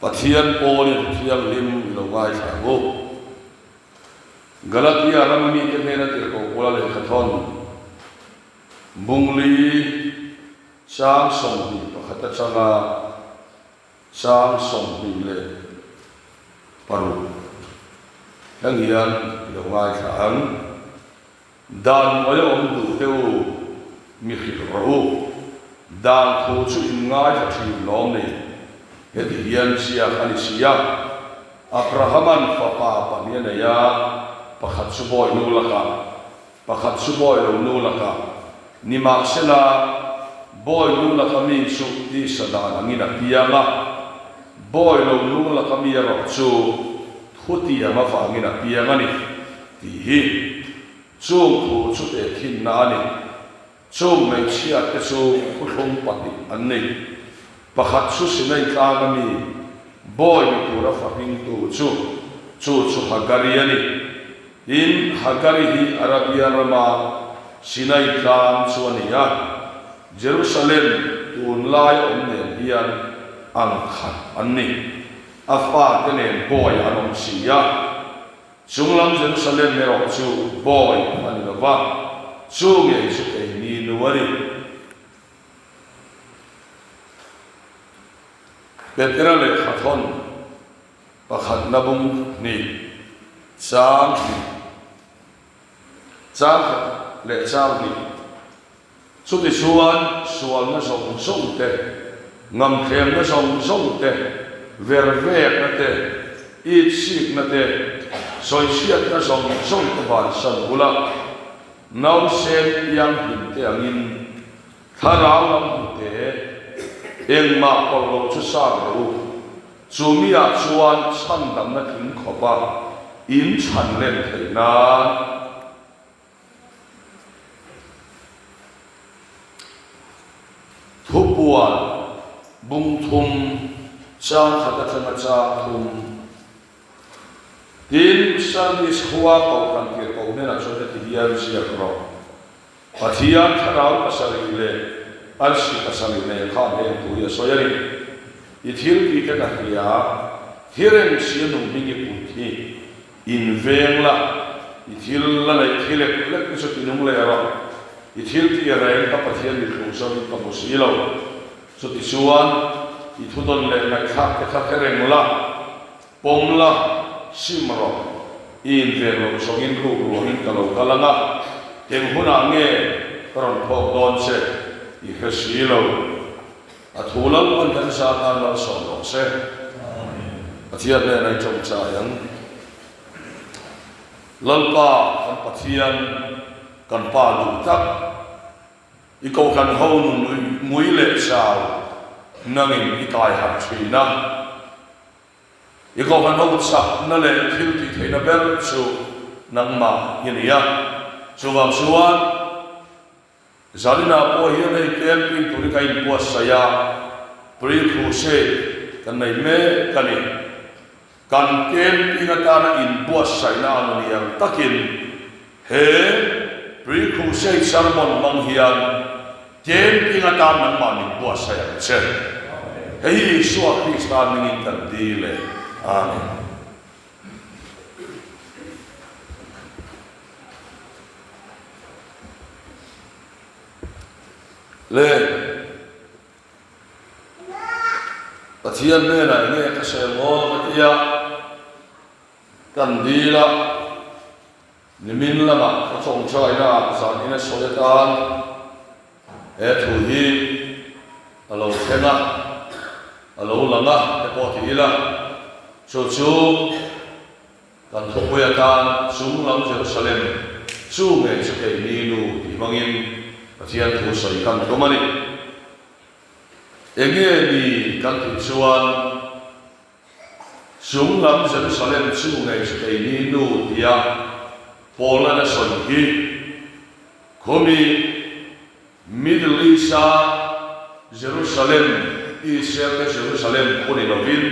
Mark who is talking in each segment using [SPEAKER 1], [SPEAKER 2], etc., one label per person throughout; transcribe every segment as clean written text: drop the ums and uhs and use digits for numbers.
[SPEAKER 1] Pathian pawlin thianghlim i lo ngaithla ang u. Galatia rama mite hnena tirhkoh Paula lehkhathawn Bungli chang 21 atanga chang 26 thleng hian i lo ngaithla ang. Dan hnuaia awm duh te u, mi hrilh rawh u. Dan thu chu in ngaithla thin lawm ni? Heti hian chiak a ni si a, Abrahaman fapa pahnih a nei a, pakhat chu bawi nu lakah, pakhat chu bawi lo nu lakah. Nimahsela, bawi nu laka mi chu tisa dan angin a piang a, bawi lo nu laka mi erawh chu thutiang avangin a piang a ni. Tih hi chung thu chu tehkhinna a ni. Chung hmeichhia te chu khuthlung pahnih an ni. Pakhat chu Sinai tlanga mi bawi ni tura fahmingtu chu chu chu Hagari a ni. Tin, Hagari hi Arabia rama Sinai tlang chu a ni a, Jerusalem tunlai awm nen hian ang khat an ni. A fate nen bawi an awm si a. Chunglam Jerusalem erawh chu bawi a ni lo va, chu ngei chu keini nu a ni. Petera lehkhathawn pakhatna bung hnih, chang hnih, chang khat leh chang hnih. Chutichuan sualna zawng zawng te, ngamthlengna zawng zawng te, vervekna te, itsikna te, sawichhiatna zawng zawng te bansan ula, nausen pianghlim te angin thlarau lam hnute engmah pawlh lo chu sat rawh u. Chu miah chuan chhandamna tling khawpa in chhan len theih nan. Thupuan bung thum chang khat atanga chang thum tin Sardis khua kohhran tirhkoh hnenah chuan heti hian ziak rawh, Pathian thlarau pasarih leh arsi pasarih nei khan heng thu hi a sawi a ni. I thil tih te ka hria, thireng si a nung hming i put hi. In veng la, i thil la neih thi lek lek te chu ti nung leh rawh. I thil tih reng ka Pathian mithlung zawngin ka hmu si lo. Chutichuan, i thudawn leh ngaihthlak te kha hre reng la, pawm la, sim rawh. I inven loh zawngin ruk ruangin ka lo kal ang a, eng hunah nge ka rawn phawk dawn che i hre si lo. A thu Lalpan kan za tan malsawm rawh se. Pathian nen a inṭawngṭai ang. Lalpa kan Pathian, kan Pa duh tak, i kohhran ho nun ngui leh chau nangin i kai harh ṭhin a. I kohhran ho chakna leh thil tih theihna ber chu nangmah i ni a. Chuvang chuan. Zaninah pawh hian hei camping turin ka inbuatsaih a, pre-crusade kan nei mek a ni. Kan camping atana inbuatsaihna ang ni ang takin he pre-crusade sermon hmang hian camping atan nangmah min buatsaih ang che. Hei hi Isua Krista hmingin kan dil e. Amen. Le Pathian hnenah enge ka sel ngawn ka ti a, kan dil a, nimin lamah ka chawngchhaina ah zan ina sawi atan he thu hi a lo thleng a, a lo lang a te pawh ti ila, chu chu Kan khawpui atan chung lam Jerusalem chu ngei chu keini nu tih hmangin Pathian thu sawi kan tum a ni. Enge ni kan tih chuan chung lam Jerusalem chu ngei chu keini nu tia Paul-a'n a sawi hi khawmi Middle East-a Jerusalem, Israel-te Jerusalem khu ni lovin,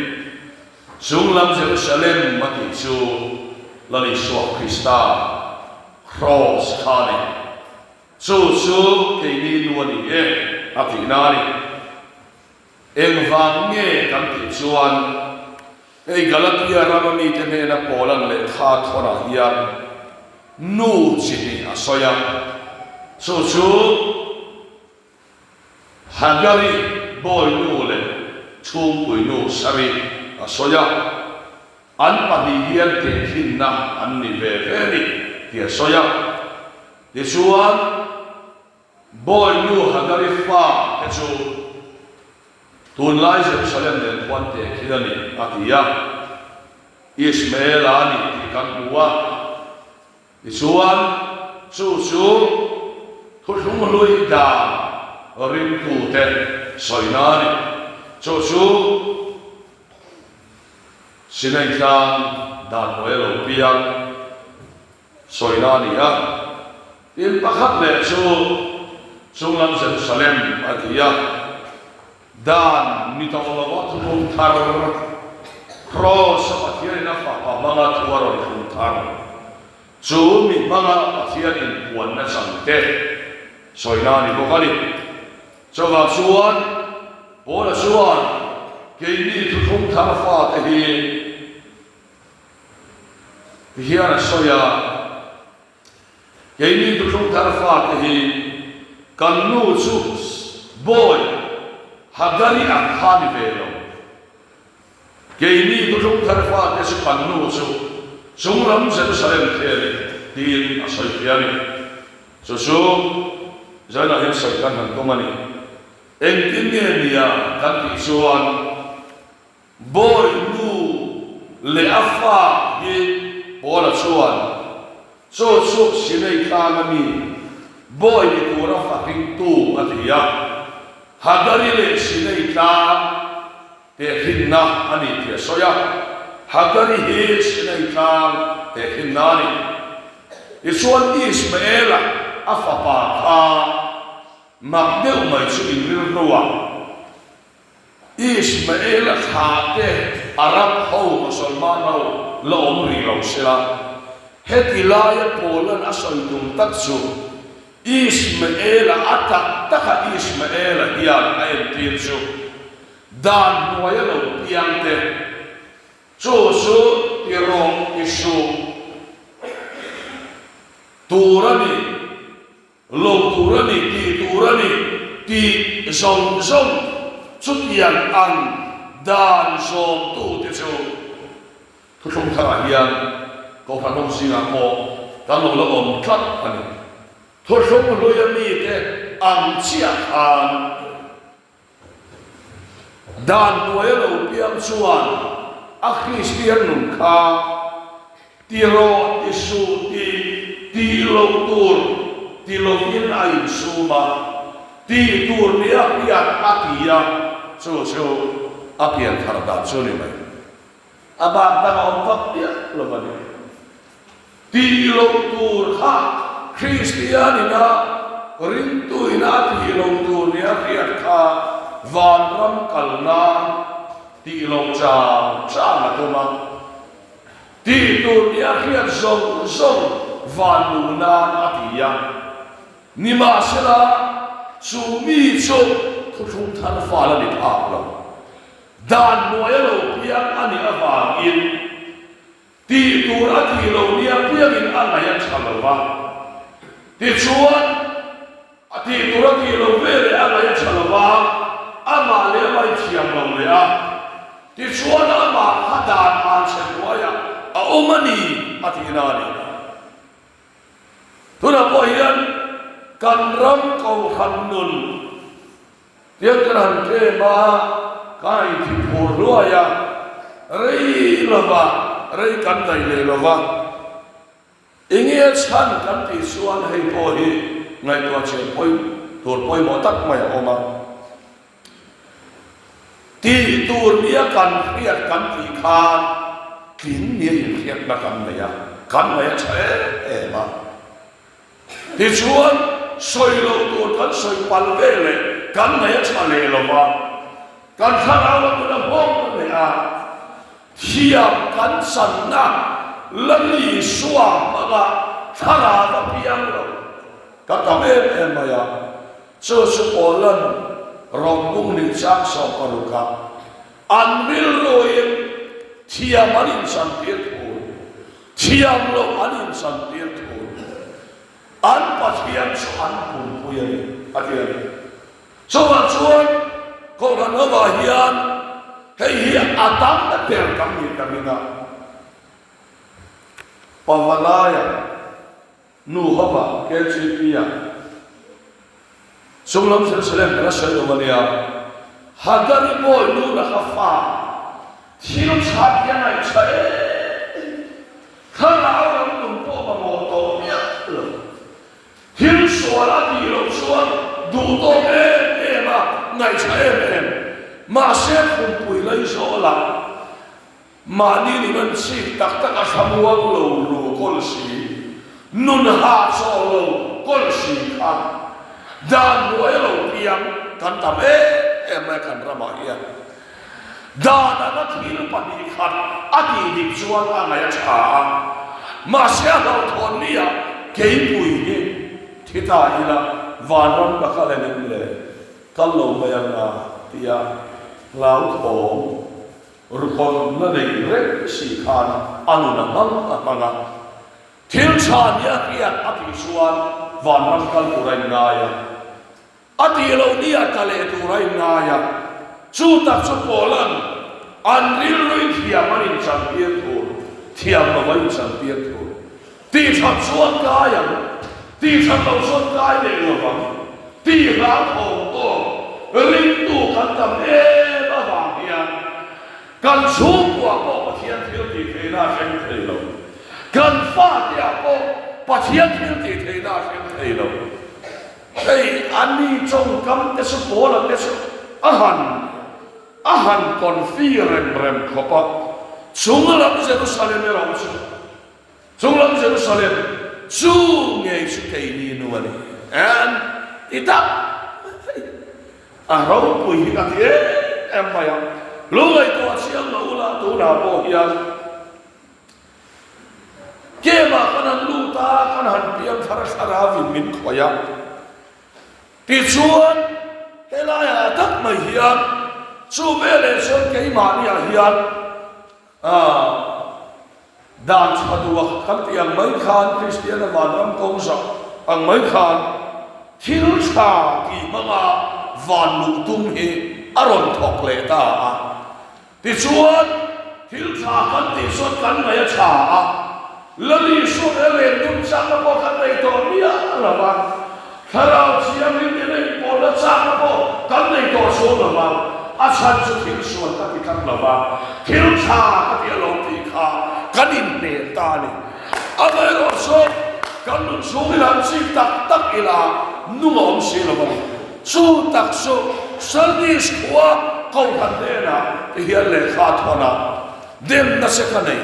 [SPEAKER 1] chunglam Jerusalem a tih chu Lal Isua Krista Kraws kha a ni. Chu chu keini nu a ni e a tihna a ni. Engvang nge kan tih chuan? Hei Galatia rama mite hnena Paula'n lehkha thawnah hian nu chi hnih a sawi a, chu chu Hagari bawinu leh chhungpuinu Sari a sawi a, an pahnih hian tehkhinna an ni ve ve a ni tih a sawi a. Tichuan, Bawinu Hagari fa te chu tunlai Jerusalem nen khuan tehkhin a ni, a ti a. Ishmaela a ni tih kan hmu a. Tichuan, chu chu Thuthlung Hlui dan ringtute sawina a ni. Chu chu Sinai tlang dan hnuaia lo piang sawina a ni a. Tin, pakhat leh chu chunglam Jerusalem a ti a. Dan ni tawh lova thuthlung thar, Kraws-a Pathianin a fapa hmanga thu a rawn thlung thar, chu mi hmanga Pathian inpuanna chang te sawina a ni bawk a ni. Chuvang chuan Paula chuan keini thuthlung thar fate hi tihian a sawi a. Keini Thuthlung Thar fate hi kan nu chu bawi Hagari ang kha ni ve lo. Keini Thuthlung Thar fate chu kan nu chu chunglam Jerusalem khi a ni tiin a sawi fiah a ni. Chu chu Zainah hian sawi kan han tum a ni. Engtin nge nia kan tih chuan Bawi nu leh a fa hi Paula chuan chaw chhuak Sinai tlanga mi bawi ni tura fa hringtu a ti a, Hagari leh Sinai tlang tehkhinna a ni tih a sawi a, Hagari hi Sinai tlang tehkhinna a ni. Tichuan Ismaela a fapa kha mak deuh mai chu inrilruah Ismael-a thlahte Arab ho Mosolman ho la awm rih lo sela, heti laia Paula'n a sawi tum tak chu Ismael-a a tak taka Ismael-a hian a entir chu dan hnuaia lo piang te, chu chu ti rawh ti suh tur a ni. Lo tur a ni, tih tur a ni, tih zawng zawng chutiang ang dan zawmtute chu thuthlung tharah hian Kohhran ho zingah pawh kan lo la awm tlat a ni. Thuthlung hluia mite ang chiah khan Dan hnuaia lo piang chuan a Kristian nun kha ti rawh, ti suh, ti tih loh tur ti lovin a insum a, tih tur nia hriat a ti a, chu chu a pian thar dan chu a ni mai. A bak dang a awm vak piah lo a ni. Tih loh tur kha Kristianina ringtuina a tih loh tur nia hriat kha vanram kal nan tih loh chang chang a tum a. Tih tur nia hriat zawng zawng van luh nan a ti a. Nimahsela, chu mi chu thuthlung thar fal a ni phak lo. Dan hnuaia lo piang a nih avangin Tih tur a tih lo nia piangin a ngaih a tha lo va. Tichuan, a tih tur a tih lo ve leh a ngaih a tha lo va, amah leh amah i thiam lo leh a. Tichuan, amah kha dan an chhe hnuaiah a awm a ni a tihna a ni. Tunah pawh hian kan ram kohhran nun Tiang kan han tlem a, ka inthi phur hluai a, rei lova, rei kan daih leh lova, enge a chhan kan tih chuan hei pawh hi ngaihtuah chian pawi tur pawimawh tak mai a awm a. Tih tur nia kan hriat kan tih khan tling nia inhriatna kan nei a, kan ngaih a tha em em a. Tichuan, sawi loh tur kan sawi palh ve leh kan ngaih a tha leh lo va, kan thlarau a tuna nghawng ta leh a, thiam kan channa Lal Isua hmanga thlarau a piang lo ka tam em em mai a, chu chu Paula'n Rawng bung nih chang 16 ah an rilruin. Thiam an inchantir thul, thiam loh an inchantir thul. An Pathian chu an pumpui a ni, a ti a ni. Chuvang chuan Kohhran hovah hian hei hi a tam ber kan nih ka ring a. Pavalaia nu hovah KGP-ah Chunglam Jerusalem kan la sawi lo a nia. Hagari bawi nu laka fa thil tha tia ngaihchha em em, thlarau lam nun pawh mamawh tawh miah lo. Thil sual a tih loh chuan duh tawk em em a, ngaihchha em em. Mahse khumpui lei zawh lah Mahni nun an chik tak tak a thlamuang lo ru kawl si, nun hahchawh lo kawl si kha dan hnuai a lo piang kan tam em em mai kan ramah hian. Dan anga thil 2 khat a tih dik chuan a ngaih a tha a, mahse a hlauhthawn ni ah keipui hi thi ta ila vanram ka kal engem le, kal lo mai ang a tia hlauthawng. Ruhawmna nei reng si khan a nun a hmang a hmang a, thil tha nia hriat a tih chuan vanram kal tur a inngai a, a tih loh nia tla leh tur a inngai a, chu tak chu Paula'n an rilruin thiam an inchantir thur, thiam lo a inchantir thur. Tih that chuan kai ang, tih that loh chuan kai leh lo vang, tih hlauthawm tawk ringtu kan tam em avang hian kan chhungkua pawh Pathian thil tih theihna a thleng thei lo, kan fate-ah pawh Pathian thil tih theihna a thleng thei lo. Hei a ni tawngkam te chu Paula te chu a han a han confi rem rem khawp a, chunglam Jerusalem erawh chu Chunglam Jerusalem chu ngei chu keini nu a ni em ti tak mai. A ropui hi ka ti em em mai a, lungaihtuah chiang lo ula tunah pawh hian kemah kan han lut a, kan han piang thar thlarau in min khawih a. Tichuan helaiah tak mai hian chu veleh chuan keimahniah hian Dan tha duak kan tih ang mai khan Kristiana vanram kawng zah ang mai khan thil tha tih hmanga van luh tum hi a rawn thawk leh ta a. Tichuan thil tha kan tih chuan kan ngaih a tha a, Lali Isuan a len dun chakna pawh kan nei tawh miah lo va, Thlarau Thianghlim nena inpawlna chakna pawh kan nei tawh chuang lo va, a chhan chu thil sual ka ti tlat lo va, thil tha ka ti alawm tih kha kan inhnen ta a ni. Amaherawhchu, kan nun chhung ila an chik tak tak ila nung a awm si lo a ni. Chu tak chu Sardis khua Kohhran hnenah ti hian lehkha a thawn a, Demna che ka nei,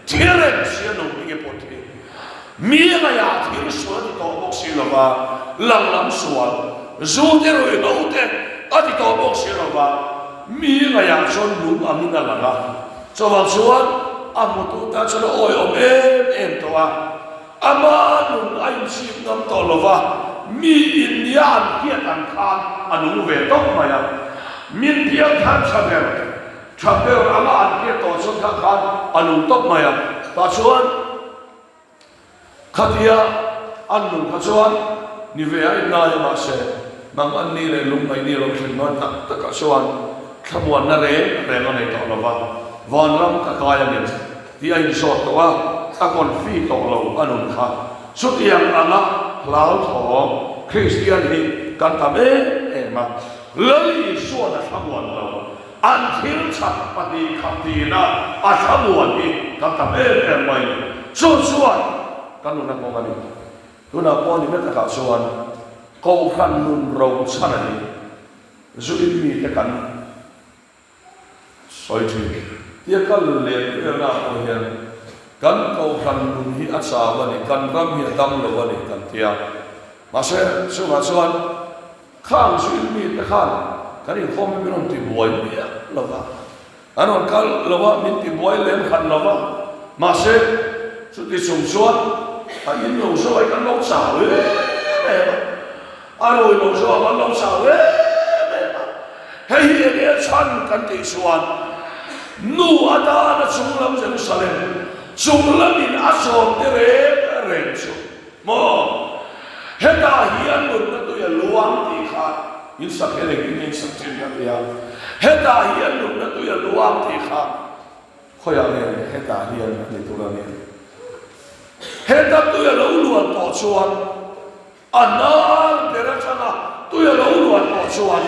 [SPEAKER 1] thil reng si a nung enge pawh thei. Mi ngaihah thil sual a ti tawh bawk si lo va, lang lam sual, zu te ruih ho te a ti tawh bawk si lo va, mi ngaihah chuan lung angin a lang a. Chuvang chuan a hmutu tan chuan a awihawm em em tawh a, ama nun a inchhip ngam tawh lo va, mi in nia an hriat ang khan a nung ve tawp mai a. Min piang thar tha ber. Tha ber anga an hriat tawh chuan kha khan a nung tawp mai a, tah chuan khatia an nung kha chuan ni ve a inngai a, mahse nang an ni leh lungngaih ni lo thlen dawn tak takah chuan thlamuanna reng reng a nei tawh lo va, vanram ka kai a ni tih a inzawt tawh a, a confi tawh lo a nun kha. Chutiang anga hlauthawng Kristian hi kan tam em em a, Lal Isuan a thlamuan lo. An thil chak 2 khat tina a thlamuan hi kan tam em em mai ni. Chu chuan kan nuna kawng a ni. Tunah pawh ni na takah chuan Kohhran nun ro chhan a ni. Zu in mite kan sawi thin. Tia kal leh velna pawh hian kan Kohhran nun hi a chau a ni, kan ram hi a dam lo a ni kan ti a. Mahse chungah chuan Khang zu in mite khan kan inkhawm hi min rawn tibuai miah lo va, an rawn kal lo a, min tibuai lem khat lo va, mahse chuti chung chuan a in lo zawh hi kan lo chau em em a, a rui lo zawh ah kan lo chau em em a, hei hi eng nge chhan kan tih chuan. Nu atana chunglam Jerusalem chunglamin a sawmte reng reng chu maw? Hetah hian nunna tui a luang tih kha in sak hian engtin nge in sak thin ka ti a. Hetah hian nunna tui a luang tih kha khawiah nge hetah hian a ni tur a ni. Heta tui a lo luan tawh chuan A nar ber atanga tui a lo luan tawh chuan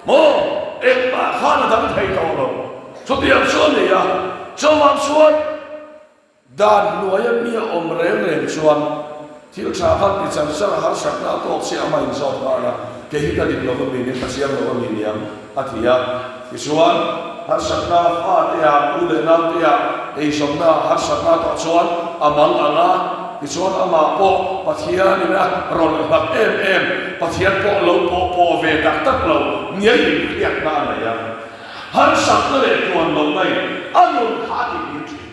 [SPEAKER 1] maw engmah khan a dang thei tawh lo. Chutiang chu a ni a, chuvang chuan dan hnuaia mi a awm reng reng chuan thil tha khan ti chang chang a harsatna a tawk chiah a, a inzawt nghal a, kei hi ka dik lo a mi nia, ka chiang lo a mi niang a ti a. Tichuan harsatna fate ah, u leh naute ah eizawnna ah harsatna tawh chuan a mang ang a, tichuan amah pawh Pathianin a rawn nghat em em, Pathian pawh lo pawh pawh ve tak tak lo ngiai inhriatna a nei a. Harsatna leh tuan lohna in a nun kha a ti hlim thin,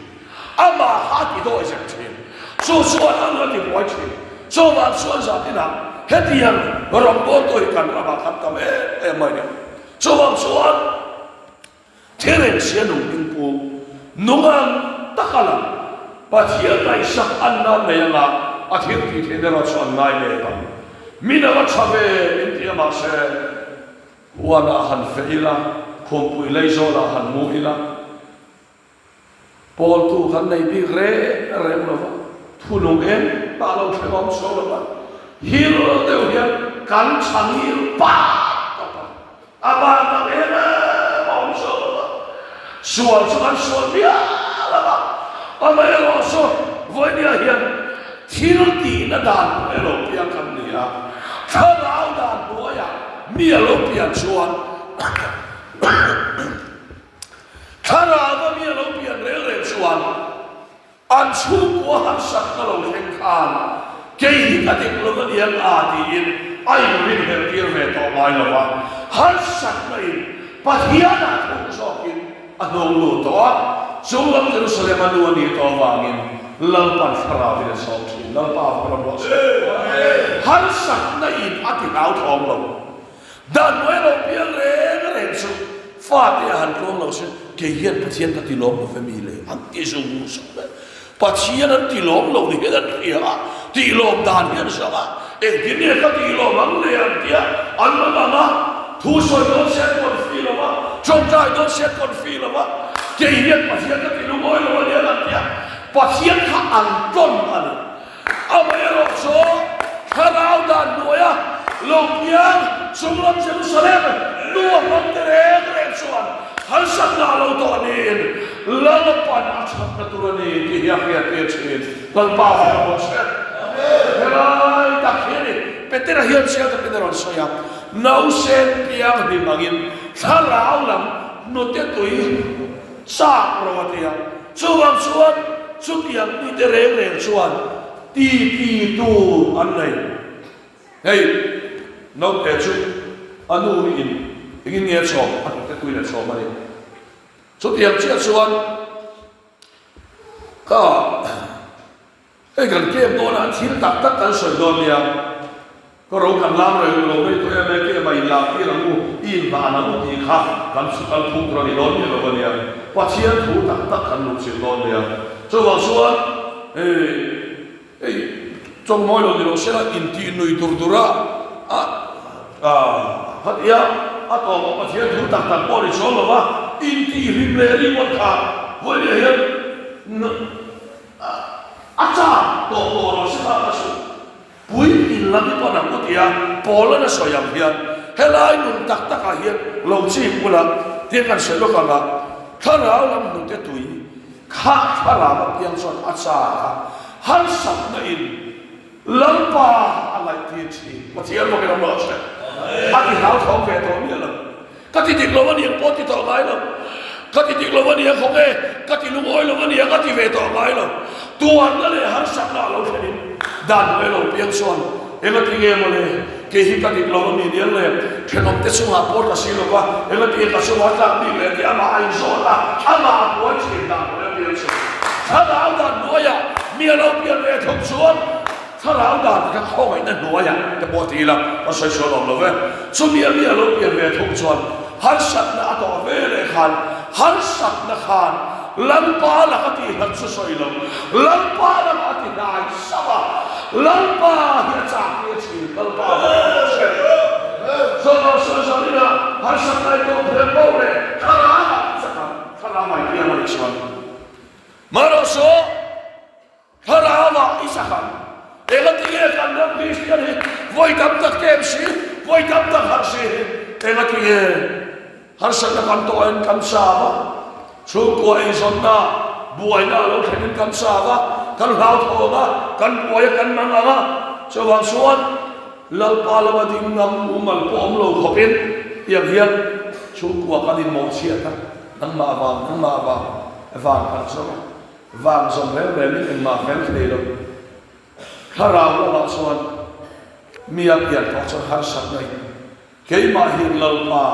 [SPEAKER 1] amah kha a ti dawi zep thin, chu chuan a nun a ti buai thin. Chuvang chuan zaninah hetiang rawngbawltu hi kan ramah kan tam em em mai ni. Chuvang chuan thil engsia nung hming pu nung ang taka lang Pathian ngaihsak an nan nei anga a thil tih theihna erawh chu an ngai leh ang. Min ava tha ve min ti a mahse huanah han feh ila, khumpui leizawlah han mu ila, Pawltu kan nei bik reng reng lo va, thunung eng mah lo thleng awm chho lo va, hil deuh hian kan chhangil pat tawp a, a ban tak em em a awm chho lo va, sual chu kan sual viau a, amaherawhchu vawinia hian thil tihna dan hnuai a lo piang kan ni a, thlarau dan hnuaiah mi a lo pian chuan Thlarau a mi a lo pian rel rel chuan an chhungkua harsatna lo thleng khan kei hi ka dik lo a niang a tiin a inrinhlelh tir ve tawh ngai lo va, harsatna in Pathianah thung zawkin a hnung lut tawh a, chunglam Jerusalem a nu a nih tawh avangin Lalpan Thlarauin a sawm thin. Lalpa a vawk ram rawh se. Harsatna in a ti hlauthawng lo. Dan hnuai lo piang reng reng chu fate a han tluang lo se, kei hian Pathian ka ti lawm lo ve mi le an ti zung zung mai. Pathian an ti lawm lo ni hian an hria a, tih lawm dan hi an zawng a, engtin nge ka tih lawm ang le an ti a, an rawn ang a, thu sawi dawn se an confi lo va, tawngtai dawn se an confi lo va, kei hian Pathian ka ti lungawi lo a nia an ti a, Pathian kha an tawn a ni. Amaherawh chu Thlarau dan hnuaia lo piang chunglam Jerusalem nu a hmang te reng reng chuan harsatna a lo tawh niin Lalpan a thatna tur a ni tih hi a hriat tir thin. Lalpa a hmu bawk se. Helai tak hi a ni. Petera hian chiang takin a rawn sawi a, Nausen piang hlim angin Thlarau lam hnute tui chak rawh a ti a. Chuvang chuan chutiang mite reng reng chuan ti ti tu an nei. Hei, naute chu a nu in engin nge a chhawm? A hnute tuin a chhawm a ni. Chutiang chiah chuan ka Hei kan kem dawn a, thil tak tak kan sawi dawn nia. Ka ro kan lam rei lo rei tawh em e, kem a inlak tir ang u, i inhlan ang u tih kha kan kal phung tur a ni dawn miah lo a nia. Pathian thu tak tak kan luhchilh dawn nia. Chuvang chuan hei hei chawngmawi lo ni lo sela intih nui dur dur a a a khatia a tawp Pathian thu tak tak pawh a ni chuang lo va, intih hlim leh ringawt kha vawiin hian A chak tawh tawh rawh se kha ka suh. Puitlin lam hi pawn ang u tia Paul-a'n a sawi ang hian helai nun tak takah hian lo chik ula tia kan sawi lawk ang a, thlarau lam hnute tui kha thlarau apiang chuan a chak a, harsatna in Lalpa a ngaihtir thin. Pathian bawkin a rawh se. A ti hlauthawng ve tawh miah lo. Ka ti dik lo a niang pawh ti tawh ngai lo. Ka ti dik lo a niang khawk e, ka ti lungawi lo a niang a ti ve tawh ngai lo. Tuarna leh harsatna a lo thlenin dan hnuai lo piang chuan engati nge maw le, kei hi ka dik lo a mi niang le, thenawmte chungah pawh ta si lo va, engati nge ka chungah tlak bik le tih amah a inzawt a, amah a buai thin dan hnuai a piang chuan thlarau dan hnuaiah mi a lo pian ve thawk chuan Thlarau dan kha khawngaihna hnuaiah te pawh ti ila ka sawi sual awm lo ve. Chumi a mi a lo pian ve thung chuan harsatna a tawh ve leh khan Harsatna khan Lalpa laka tihhlat chu sawi lo, Lalpa lamah a ti hnai sauh a, Lalpa hi a chak hle thin, Lalpa a va awm che. Zawhna sawi zawh ina harsatna i tawh phel bo leh thlarau ah chak ang, thlarau ah i piang a nih chuan. Marawhsaw. Thlarauah i sak ang. Engatinge kan ram Kristian hi vawi tam tak tlem si, vawi tam tak harh si hi engatinge harsatna kan tawhin kan chau a, chhungkua eizawnna buaina a lo thlenin kan chau a, kan hlauthawng a, kan buai a, kan mang ang a, chuvang chuan Lalpa lama ding ngam mumal pawh awm lo khawpin tiang hian chhungkua kan inmawhchhiat a, nangmah vang, nangmah vang, vang kan zawng a. Vang zawm reng rengin engmah fel thei lo. Thlarau lamah chuan mi a pian tawh chuan harsatna in keimah hian Lalpa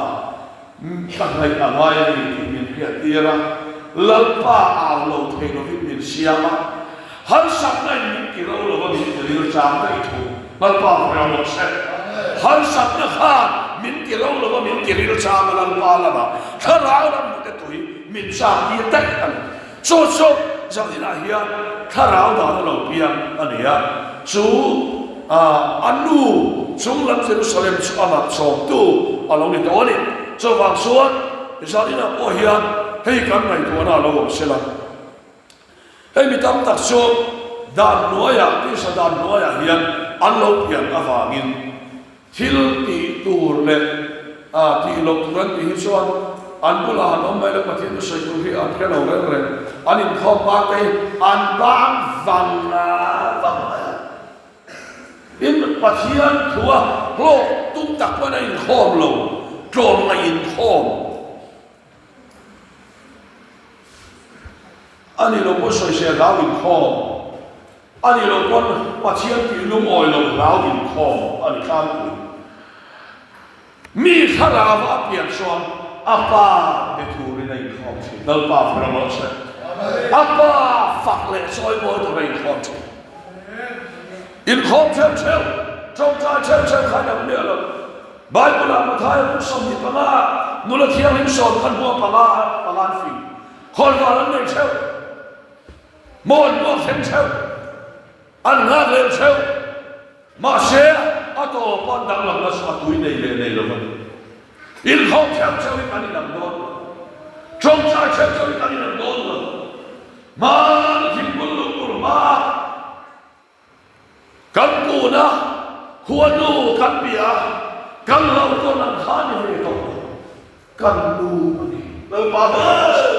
[SPEAKER 1] ka hnaih a ngai a ni tih min hriat tir a, Lalpa au lo thei lovin min siam a, harsatna in min ti ro lo a min ti ril chang daih thung. Lalpa hre rawh se. Harsatna khan min ti ro lo a min ti ril chang a Lalpa lamah thlarau lam hnute tui min chak tir daih a ni. Chu chu Zaninah hian thlarau dan a lo piang a ni a, chu a nu chunglam Jerusalem chu amah chawmtu a lo ni tawh a ni. Chuvang chuan Zaninah pawh hian hei kan ngaihtuahna a lo awm sela. Hei mi tam tak chu dan hnuaiah, tisa dan hnuaiah hian an lo pian avangin Thil tih tur leh tih loh tur an tih hi chuan an bulah han awm mai lo, Pathian chu sawi tur hi an hre lo reng reng. An inkhawm bak te hi an bang vang vang mai a. Tin, Pathian thua hlawk tum tak pawn a inkhawm lo, tlawmngaih inkhawm. A ni lo pawn sawisel hlau inkhawm, a ni lo pawn Pathian tih lungawi lo hlau inkhawm a ni tlangpui. Mi thlarau a pian chuan a pa be turin a inkhawm thin. Lalpa fak rawh se. A pa fak leh chawimawi tur a inkhawm thin. Inkhawm theuh theuh, tawngtai theuh theuh kha dang miah lo. Bible-ah Mathaia bu 25 ah nula thianghlim sawn khan hua panga panga an fing. Khawnvar an nei theuh, mawn buak thleng theuh, an nghak leh theuh. Mahse, a tawpa an danglamna chu a tui nei leh nei lo va ni. Inkhawm theuh theuhin kan inang dawn lo. Tawngtai theuh theuhin kan inang dawn lo. Hmaan thingpul luh tur hmaa Kan kuna khuanu kan bia kan lo tawn ang kha ni ve tawh lo, kan nu a ni. Lalpa hmu rawh se.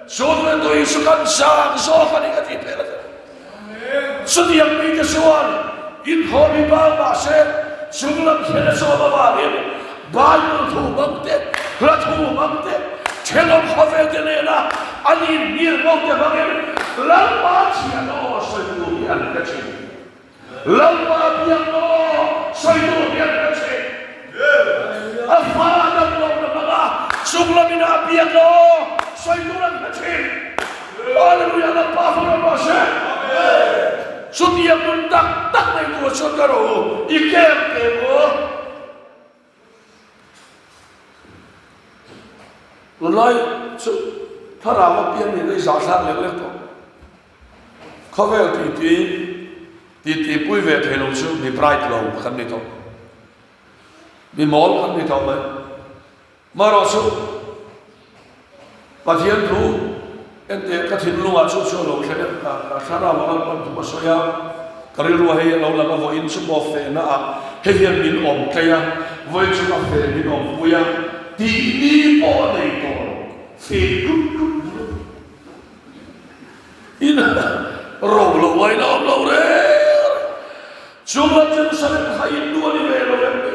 [SPEAKER 1] Chhunna tui chu kan sang zawk a ni ka tih phel a tel. Chutiang mite chuan inkhawm hi bang mah se chunglam thlen a chawm avangin Bible thu hmang te, hla thu hmang te, thenawm khawvel te nena an inhnial ngo te hmangin Lalpa chhiahna aw sawi tur hi an hre thin. Lalpa biakna aw sawi tur hi an hre thin. A fa damlohna hmanga chunglamin a biakna aw sawi tur an hre thin. Hallelujah Lalpa fawm rawh se. Chutiang nun tak tak nei tur chuan ka rawh u, i kem kem u. Tunlai chu thlarau a pian nih leh zahthlak lek lek tawh. Khawvel titi titi pui ve thei lo chu mi bright lo kan ni tawh. Mi mawl kan ni tawh mai. Marawh chu Pathian thu enteh ka thinlungah chu chu a lo thleng a, ka thlarau a Lalpan thu a sawi a, ka rilru hei a lo lang a, vawiin chu maw fehna ah hei hian min awm tlei a, vawiin chu ka feh min awm pui a tih ni pawh a nei tawh lo, feh tlut tlut tlut in ro lo ngaina awm lo reng reng. Chunglam Jerusalem kha in nu a ni ve lo em ni?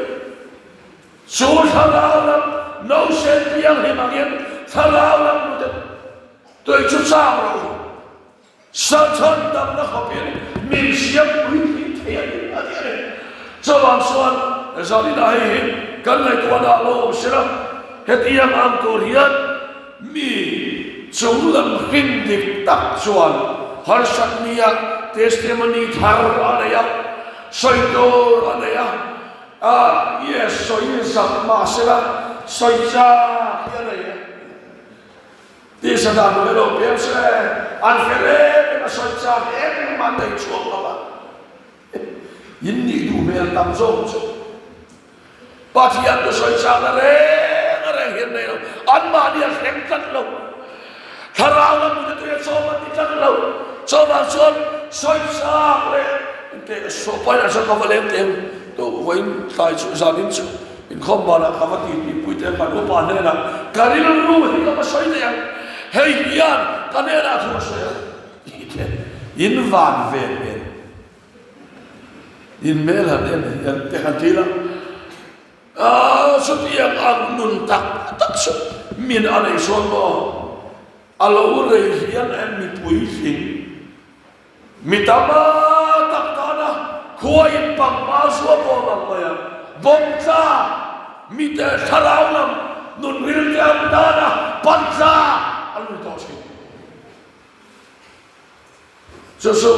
[SPEAKER 1] Chu thlarau lam nausen pianghlim angin thlarau lam nute tui chu chang rawh u. Satan damna khawpin min siam puitling thei a ni a ti a ni. Chuvang chuan zaninah hei hi kan ngaihtuahna a lo awm sela, hetiang ang tur hian mi chunglam hrin dik tak chuan harsat nia testimony thar a nei a, sawi tur a nei a, A, yes, sawi zak mahsela sawi chak hi a nei e. Isa dan hnuai lo pem se, an fel em em a sawi chak engmah an nei chhuak lo a. In nih duh hmel tam zawk chu Pathian thu sawi chakna reng reng hian nei lo, anmahni a thleng tlat lo. Thlarau lam mute tuia chawm an ti tlat lo. Chuvang chuan sawi chak leh engte saw pain an sawi ka va leng teh tu vawiin tlai chu zanin chu Inkhawm banah ka va titi pui te kan upa hnenah ka rilru hi ka va sawi daih ang, hei hian ka hnenah thu a sawi a tih te in van ve hmel in hmel han en hian te han ti la, chutiang ang nun tak tak chu min a nei sawn maw? A lo rei hian em mipui tling Mi tam tak tana khuaiin pangpar zuam awm ang mai a, bawmtla mite thlarau lam nun rilte ang tana pantla an lui tawh thin. Chu chu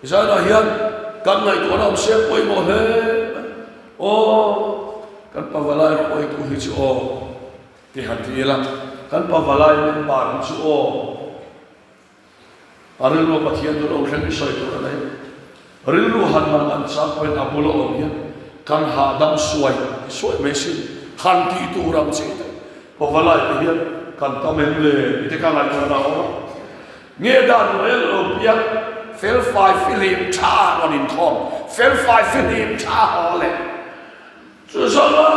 [SPEAKER 1] zanah hian kan ngaihtuahna awm se pawimawh hle mai. Aw, kan pavalai hruaitu hi chu aw ti han ti ila, kan pavalai member hi chu aw. A rilru Pathian chu lo thleng i sawi tur a nei. Rilru han man an chang pawhin a bula awm hian kan hahdam suai suai mai sin han tih tur ang chi te Pavalai te hian kan tam em le ti te ka ngaihtuah na a awm a. Nge dan hnuai lo piak felfai fihlim tha rawn inkhawm felfai fihlim tha haw leh Chu zawng a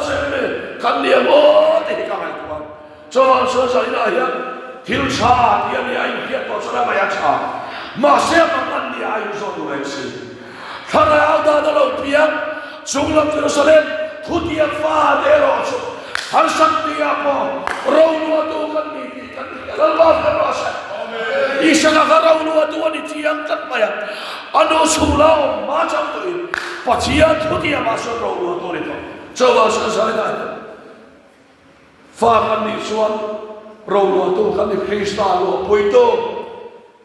[SPEAKER 1] sem le kan ni ang aw tih hi ka ngaihtuah a. Chuvang chuan zaninah hian thil tha tih a nia inhriat tawh chuan a ngaih a tha. Mahse a mang an nia a inzawt duh reng si. Thlarau dan a lo piang chunglam Jerusalem thutiang fa te erawh chu harsat nia pawh roluahtu kan ni tih kan hria. Lalpa hriat rawh se. Isaka kha roluahtu a ni chiang tlat mai a. A nu chhung la awm hma chang tawhin Pathian thutiam ah chuan ro rual tur a ni tawh. Chuvang chuan Zaina hian fa kan nih chuan ro rualtu kan ni Krista luahpuitu.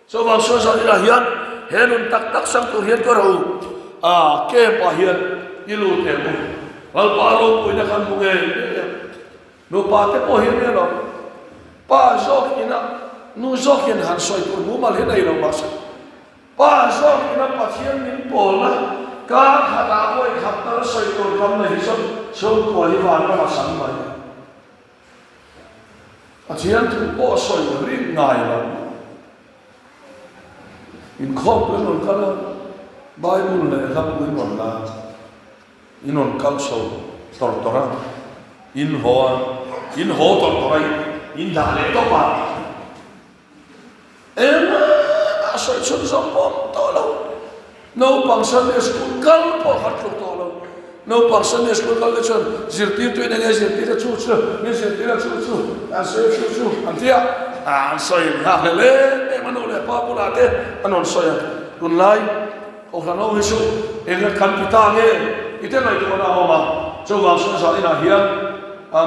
[SPEAKER 1] Chuvang chuan Zaina hian he nun tak tak sang tur hian ka ro a camp ah hian i lut em u. Lalpa ropuina kan hmu ngei ngei a. Nupa te pawh hi a nia lo. Pa zawk ina nu zawk hian han sawi tur mumal hi nei lo mahse Pa zawk ina Pathian min pawlna kar khatah vawi khat tal sawi tur kam na hi chuan chhungkua hi vanram a sam mai. Pathian thu pawh sawi rin ngai lo. Inkhawm pui rawn kal a, Bible leh hla pui rawn la. In rawn kal chho tawr tawr a, in haw a, in haw tawr tawr a, in dah leh tawp a. Engmah a sawi chhun zawng pawh a awm tawh lo. Naupang Sunday school kal pawh kha tluk tawh lo. Naupang Sunday school kal te chuan zirtirtu in enge zirtir a chu chu, nge zirtir a chu chu, an sawi a chu chu an ti a. An sawi nghak hlel em em a nu leh pa bulah te an rawn sawi a. Tunlai Kohhran ho hi chu eng kan ti ta nge i te ngaihtuahna a awm a. Chuvang chuan zan inah hian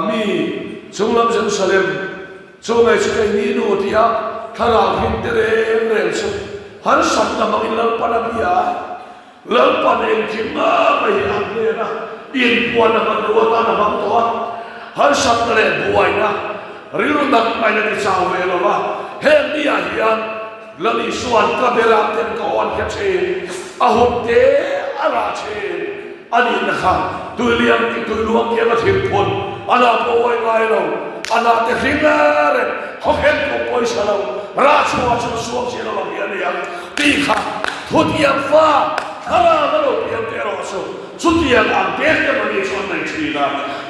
[SPEAKER 1] mi chunglam Jerusalem, Chu mai chu kei ni nu tia thlarau hlim te reng reng chu han sam ta hmangin Lalpan a bia a, Lalpan engkim a mai hi a hnen a, inpuan a hmanrua atan a hmang tawh a, harsatna leh buaina rilru tak maiin a ti chau ve lo va, heng ni ah hian Lal Isua'n ka berah ten ka awn kha thin, a hun te a rah thin a nihna kha tuiliang tih tuiluang kiang a thil phun a na pawh uai ngai lo, a na te hring reng khawkhen pawh pawisa lo, rah chhuah chu suam chi lo ang hi a ni ang tih kha thutiang fa thlarau a lo piang te erawh chu chutiang ang te te mahni chu an nei thin a,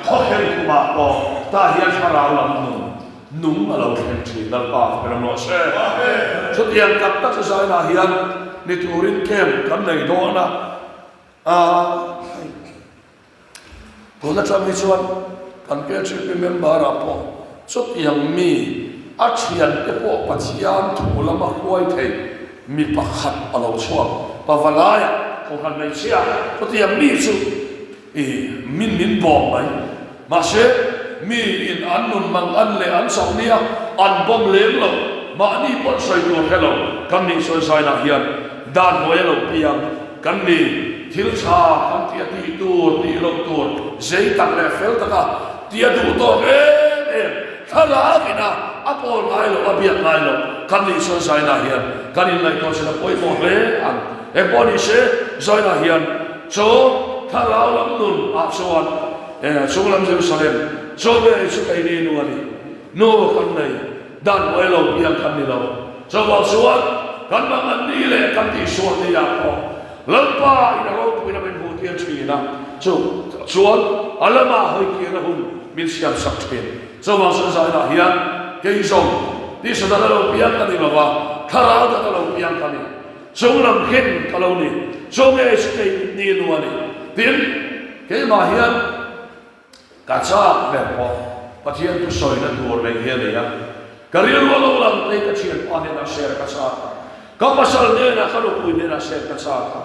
[SPEAKER 1] khawkhen kumah pawh tah hian thlarau lam nun Nung a lo thleng thin Lalpa ka ram rawh se. Chutiang tak tak chu zainah hian ni turin camp kan nei dawn a, hei tun atang hi chuan kan KHP member ah pawh chutiang mi a thiante pawh Pathian thu lama hruai thei mi pakhat a lo chhuak Pavalaiah Kohhran hmeichhia chutiang mi chu I min min bawm mai. Mahse, mi in an nun mang an leh an chauh nia an bawm lem lo, mahni pawn sawi tur hre lo kan nih chuan zainah hian dan hnuai a lo piang kan ni. Thil tha kan tih a tih tur tih loh tur zei tak leh fel taka tih a duh tawk em em thlalak ina a pawl ngai. biak ngai loh kan nih chuan zainah hian kan inngaihtuah chin a pawimawh hle ang. Engpawh ni se, zainah hian chu thlarau lam nun ah chuan chunglam Jerusalem chu ngei chu keini nu a ni. Nu kan nei, dan buai lo piang kan ni lo. Chuvang chuan kan mangan ni leh kan tihsual ni ah pawh Lalpa in a ropuina min hmuh tir thin a, chu chuan a lamah hawi kirna hun min siam sak thin. Chuvang chuan zainah hian kei zawng tisa dan a lo piang ka ni lo va, thlarau dan a lo piang ka ni. Chung lam khin ka lo ni, chu nge chu kei ni nu a ni. Tin, keimah hian ka chak ber pawh Pathian thusawina tur nei hi a nei a. Ka rilru a lo lang phei ka thianpa hnenah share ka chak a, ka pasal hnenah ka nupui hnenah share ka chak a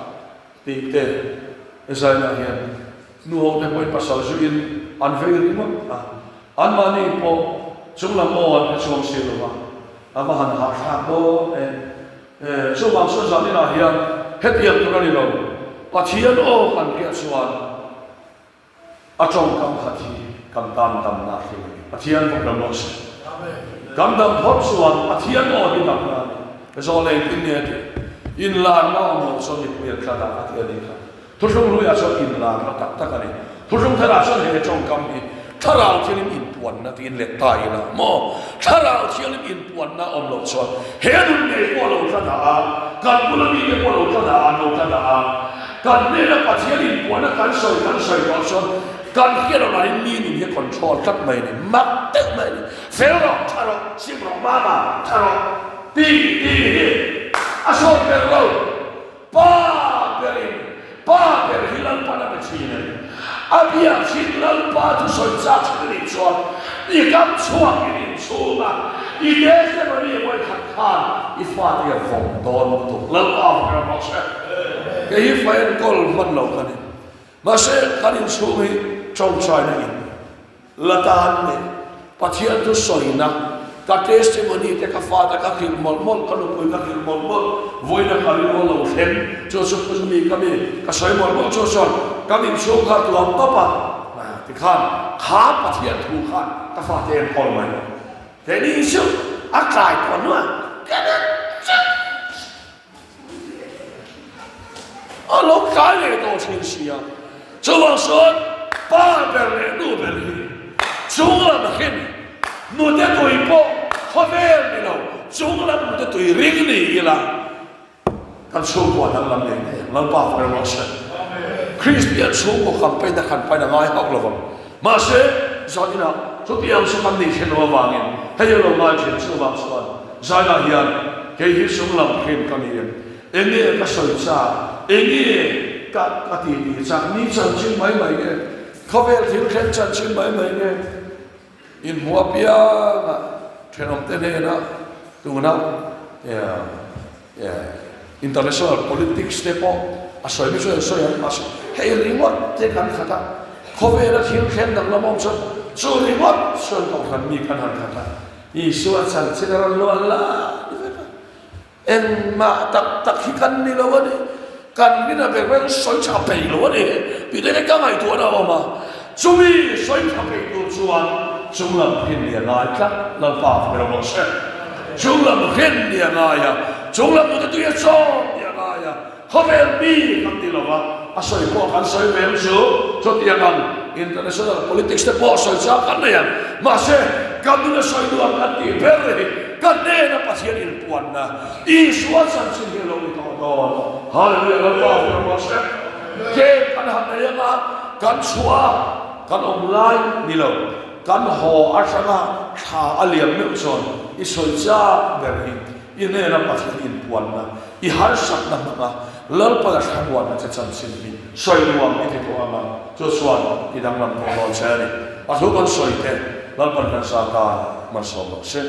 [SPEAKER 1] tih te zainah hian nu ho te pawhin pasal zuiin an vei ringawt a, anmahni pawh chunglam aw an hre chuang si lo va, a va han hahthlak dawn em. Chuvang chuan zaninah hian hetiang tur a ni lo, Pathian aw kan hriat chuan A tawngkam khat hi kan tan damna a thleng a ni. Pathian vawk lo rawh se. Kan dam phawt chuan Pathian aw hi damna a ni. Zawh leh engtin nge a tih? Inlarna awm loh chuan mipui an tla dah a ti a nih kha. Thuhrung hluiah chuan inlarna tak tak a ni. Thuhrung tharah chuan he tawngkam hi Thlarau Thianghlim inpuanna tiin let ta ila maw? Thlarau Thianghlim inpuanna awm loh chuan he nun ngei pawh a lo tla dah a, kan bula mite pawh a lo tla dah a, an lo tla dah a. Kan hnena Pathian inpuahna kan sawi kan sawi tawh chuan kan hriat loh danin mi nun hi control tlat mai a ni, mak deuh mai a ni. Fel rawh, tha rawh, sim rawh, mama, tha rawh ti ti hi a sawi ber lo. Pa berin, pa ber hi Lalpan a be thin a ni. A biak thin Lalpa chu sawi chak thin a nih chuan i kam chhuak in inchhung a, i testimony vawikhat khan i fate a vawm dawn lutuk. Lalpa vawk ram rawh se. Kei hi fa enkawl hman lo ka ni. Mahse kan inchhung hi tawngtaina in La tan leh Pathian thu sawina ka testimony te ka fate ka hrilh mawlh mawlh, ka nupui ka hrilh mawlh mawlh, vawiina ka rilru a lo thleng chu chu mi ka mi ka sawi mawlh mawlh chu chuan ka min chhung kha tuam tawp a, tikhan kha Pathian thu khan ka fate enkawl mai. Keini chu a tlai tawh hnuah ka ring chiah. A lo tlai leh tawh thin si a, chuvang chuan pa ber leh nu ber hi chunglam hrin nute tui pawh khawvel ni lo, chunglam nute tui ring ni ila kan chhungkua danglam ngei ngei ang. Lalpa fak rawh se. Kristian chhungkaw campaign a khan pain a ngai hauh lo vang. Mahse, zaninah chutiang chu kan nih thlen lo avangin hei a lo ngai thin chuvang chuan zainah hian kei hi chung lam hrin ka ni em? Enge ka sawi chak? Enge ka ka ti ti chak? Ni chanchin mai mai nge? Khawvel thil thlen chanchin mai mai nge? Inhmuh apianga thenawmte hnena tuna International politics te pawh a sawi mi chuan an sawi ang mahse hei ringawt te kan khat a, khawvela thil thleng danglam awm chuan chu ringawt chuan kohhran mi kan han khat a, Isua chanchin a rawn luah lai vek a, engmah tak tak hi kan ni lo a ni, kan rin a ber ber sawi tha peih lo a ni tih te hi ka ngaihtuahna a awm a, chumi sawi tha peih tur chuan chunglam hrin ni a ngai tlat Lalpa ber rawh se. Chunglam hrin ni a ngai a, chunglam nute tui a chawm ni a ngai a, khawvel mi kan ti lo va, a sawi pawh kan sawi ve ang chu, chutiang ang international politics te pawh sawi chang kan nei ang, mahse kan nuna sawi nuam kan tih ber hi ka hnena Pathian inpuanna Isua chanchin hi a lo ni tawh dawn. Hallelujah Lalpa ber rawh se. Game kan han nei anga kan chhuah a, kan awm lai ni lo. Kan haw atanga thla a liam meuh chuan i sawi chak ber hi i hnena Pathian inpuanna, i harsatna hmanga Lalpala thlamuanna che chanchin hi sawi nuam i ti tawh ang a, chu chuan i danglam tawh dawn che a ni. A thu kan sawi te Lalpan kan zat a, malsawm rawh se.